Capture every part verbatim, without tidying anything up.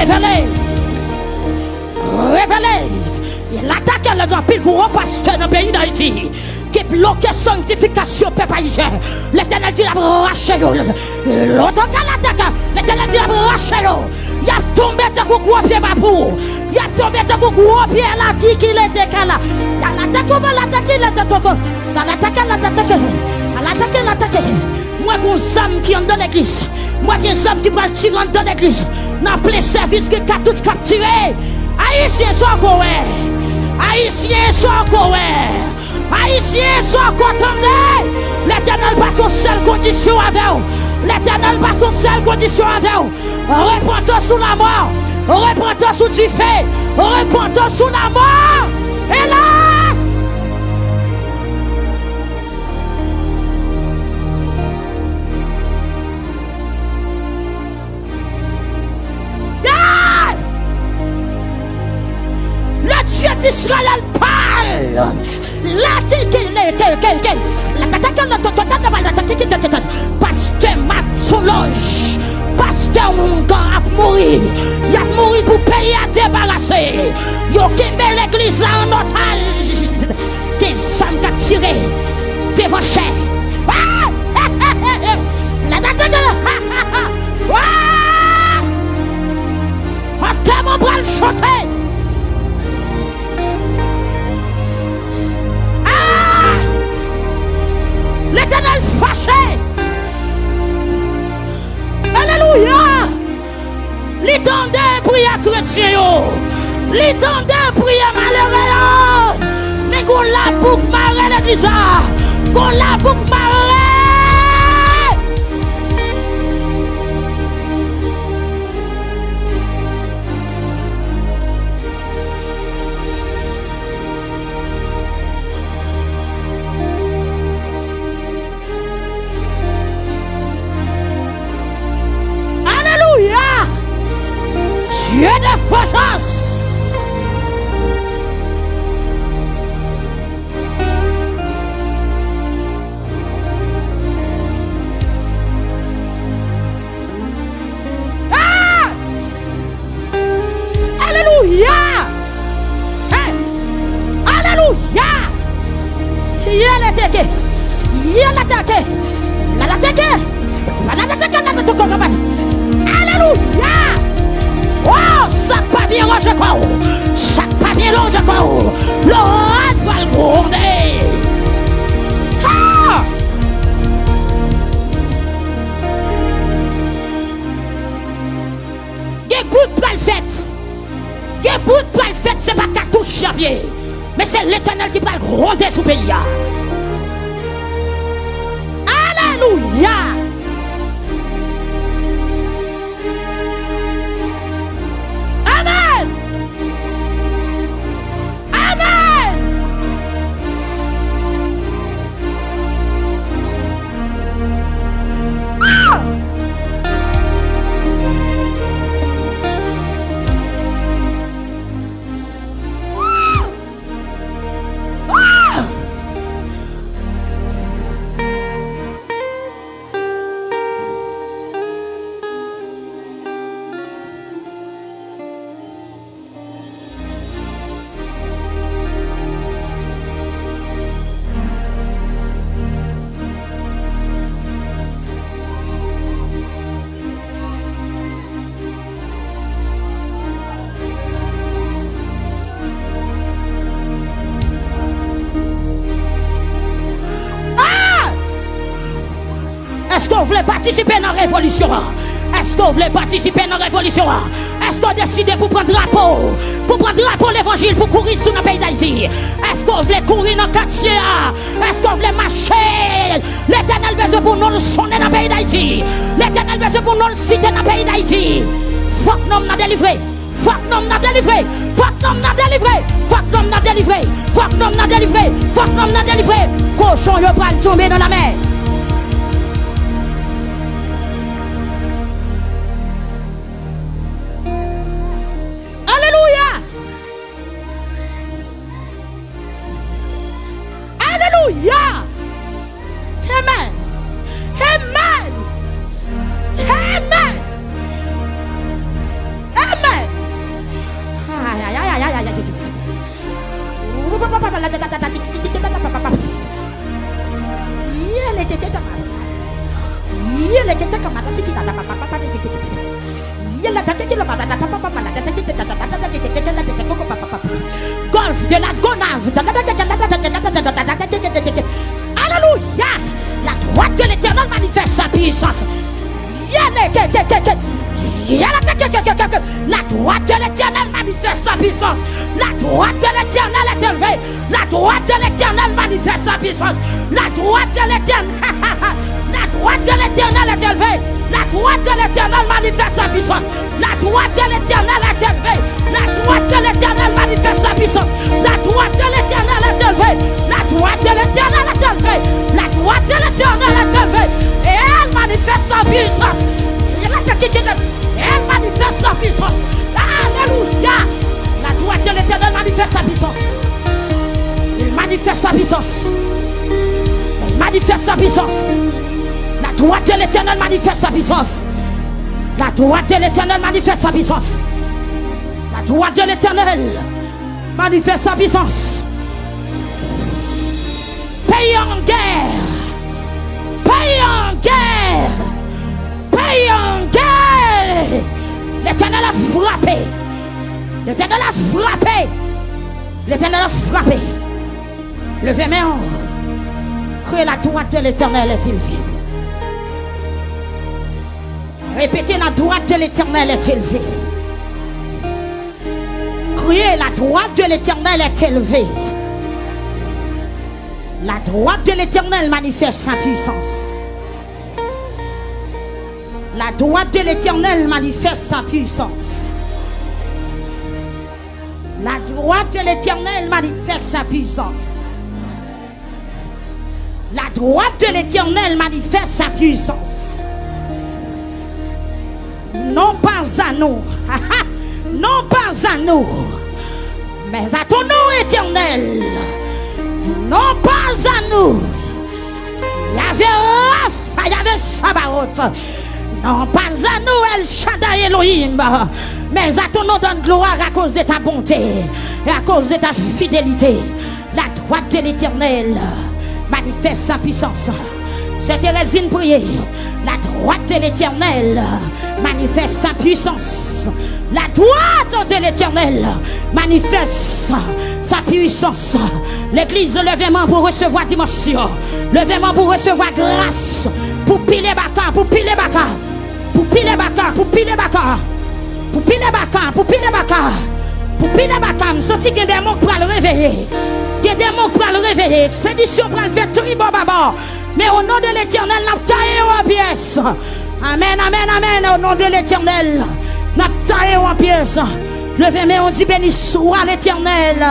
Revele! Revele! L atake l gen anpil gwo pastè nan peyi Dayiti ki bloke sanktifikasyon pèp ayisyen. Letènèl di l ap rache yo. Lotoka l atake, Letènèl di l ap rache yo. Y ap tonbe tankou gwo pye mapou. Y ap tonbe tankou gwo pye lati ki lete kala. L atake, l atake, l atake, l atake. L atake, l atake. L atake, l atake. Mwen gen zam ki anndan legliz. Mwen gen zam ki pral tire anndan legliz. Nan plen sèvis gen katouch k ap tire. Ayisyen sa w ko wè. Ayisyen sa w ko wè. Ayisyen sa w ko tande. Letènèl pa se yon sèl kondisyon avè w. Letènèl pa se yon sèl kondisyon avè w. Repantans ou lanmò. Repantans ou dife. Repantans ou lanmò. Elas! Hey! Le Dieu d'Israël parle. La te ke le te ke ke. La ta ta ke le to to ta na la ta ke ke te te. Pastè Mak Soulonj. Pastè Oungan ap mouri. Y ap mouri pou peyi a debarase. Yo kenbe legliz la an otaj. Gen zam k ap tire devan chèz. Ah! La date de la. Ah! Antèman pral chante. Ah! Letènèl fache. Alelouya! Li tande priyè kretyen yo. Li tande priyè malere yo. Men gon labouk mare legliz la. Gon labouk mare. Alelouya! Dieu de vengeance! Ah! Alelouya! Hey! Alelouya! Yeleteke! Yeleteke! Lalateke! Lalateke! Lalateke! Alelouya! Oh, sa k pa byen ranje kò w! Sa k pa byen ranje kò w! Loraj pral gwonde! Ha! Gen bri k pral fèt. Gen bri k pral fèt, se pa katouch y ap ye. Men se Letènèl ki pral gwonde sou peyi a. Alelouya! Amèn! Amèn! Ah! Ah! Ah! Ah! Èske w vle patisipe nan revolisyon an? Èske w vle patisipe nan revolisyon an? Èske w deside pou pran drapo, pou pran drapo levanjil pou kouri sou nan peyi Dayiti? Èske w vle kouri nan katye a? Èske w vle mache? Letènèl bezwen pou non l sonnen nan peyi Dayiti. Letènèl bezwen pou non l site nan peyi Dayiti. Fòk nonm nan delivre. Fòk nonm nan delivre! Fòk nonm nan delivre! Fòk nonm nan delivre! Fòk nonm nan delivre! Fòk nonm nan delivre! Kochon yo pral tonbe nan lanmè! Alelouya! Alelouya! Amen! Amen! Amen! Amen! Golfe de la Gonâve. Alelouya. La droite de l'Éternel manifeste sa puissance. Yele ke ke ke ke. Yele ke ke ke ke ke. La droite de l'Éternel manifeste sa puissance. La droite de l'Éternel est élevée. La droite de l'Éternel manifeste sa puissance. La droite de l'Éternel. La droite de l'Éternel est élevée. La droite de l'Éternel manifeste sa puissance. La droite de l'Éternel est élevée. La droite de l'Éternel manifeste sa puissance. La droite de l'Éternel est élevée. La droite de l'Éternel est élevée. La droite de l'Éternel est élevée. Et elle manifeste sa puissance. Et elle manifeste sa puissance. Alléluia. La droite de l'Éternel manifeste sa puissance. Il manifeste sa puissance. Il manifeste sa puissance. La droite de l'Éternel manifeste sa puissance. La droite de l'Éternel manifeste sa puissance. La droite de l'Éternel manifeste sa puissance. Peyi an gè. Peyi an gè. Peyi an gè. Letènèl ap frape. Letènèl ap frape. Letènèl ap frape. Leve men w. Kriye, la droite de l'Éternel est élevée. Répétez, la droite de l'Éternel est élevée. Kriye, la droite de l'Éternel est élevée. La droite de l'Éternel manifeste sa puissance. La droite de l'Éternel manifeste sa puissance. La droite de l'Éternel manifeste sa puissance. La droite de l'Éternel manifeste sa puissance. Non pas à nous. Non pas à nous. Mais à ton nom, Éternel. Non pas à nous. Yahvé Rapha, Yahvé Sabaoth. Non pas à nous, El Shaddai Elohim. Mais à ton nom donne gloire à cause de ta bonté et à cause de ta fidélité. La droite de l'Éternel manifeste sa puissance. Sè Terèz vin priye. La droite de l'Éternel manifeste sa puissance. La droite de l'Éternel manifeste sa puissance. Legliz, leve men pou resevwa dimansyon. Leve men pou resevwa gras. Pou pile baka, pou pile baka. Pou pile baka, pou pile baka. Pou pile baka, pou pile baka. Pou pile baka, m santi gen demon k pral reveye. Gen demon k pral reveye. Ekspedisyon pral fèt tribò babò. Men o non de Letènèl, n ap taye yo an pyès. Amèn, amèn, amèn. O non de Letènèl, n ap taye yo an pyès. Leve men w, di, beni swa Letènèl.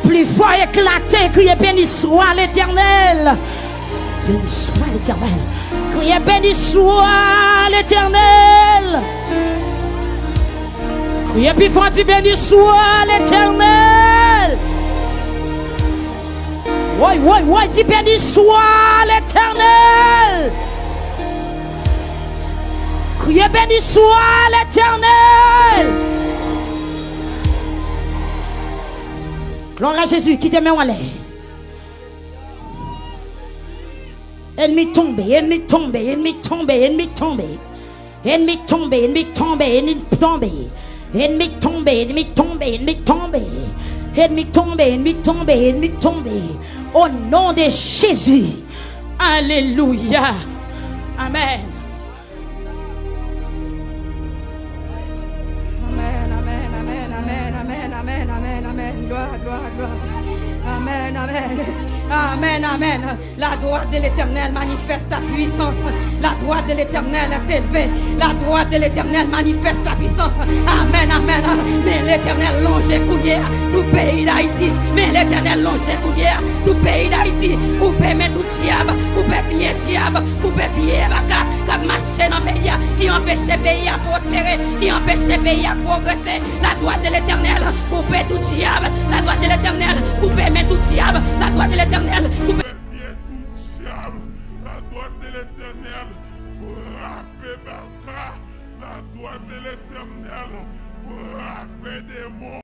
Pli fò, eklate, kriye, beni swa Letènèl. Beni swa Letènèl. Kriye, beni swa Letènèl. Kriye pi fò, di, beni swa Letènèl. Woy, woy, woy, di, beni swa Letènèl. Kriye, beni swa Letènèl. Glwa a Jezi, kite men w anlè. Ènmi tonbe, ènmi tonbe, ènmi tonbe, ènmi tonbe. Ènmi tonbe, ènmi tonbe, ènmi tonbe. Ènmi tonbe, ènmi tonbe, ènmi tonbe. Ènmi tonbe, ènmi tonbe, ènmi tonbe. O non de Jezi. Alelouya. Amèn. Amèn, amèn, amèn. Glwa, glwa, glwa. Amèn, amèn. Amèn, amèn. La droite de l'Éternel manifeste sa puissance. La droite de l'Éternel est élevée. La droite de l'Éternel manifeste sa puissance. Amèn, amèn. Men Letènèl lonje kounye a sou peyi Dayiti. Men Letènèl lonje kounye a sou peyi Dayiti. Koupe men tout dyab, koupe pye dyab, koupe pye baka k ap mache nan peyi a, ki anpeche peyi a pwospere, ki anpeche peyi a pwogrese. La droite de l'Éternel, koupe tout dyab. La droite de l'Éternel, koupe men tout dyab. La droite de l'Éternel, koupe pye tout dyab. La droite de l'Éternel, frape baka. La droite de l'Éternel, frape demon.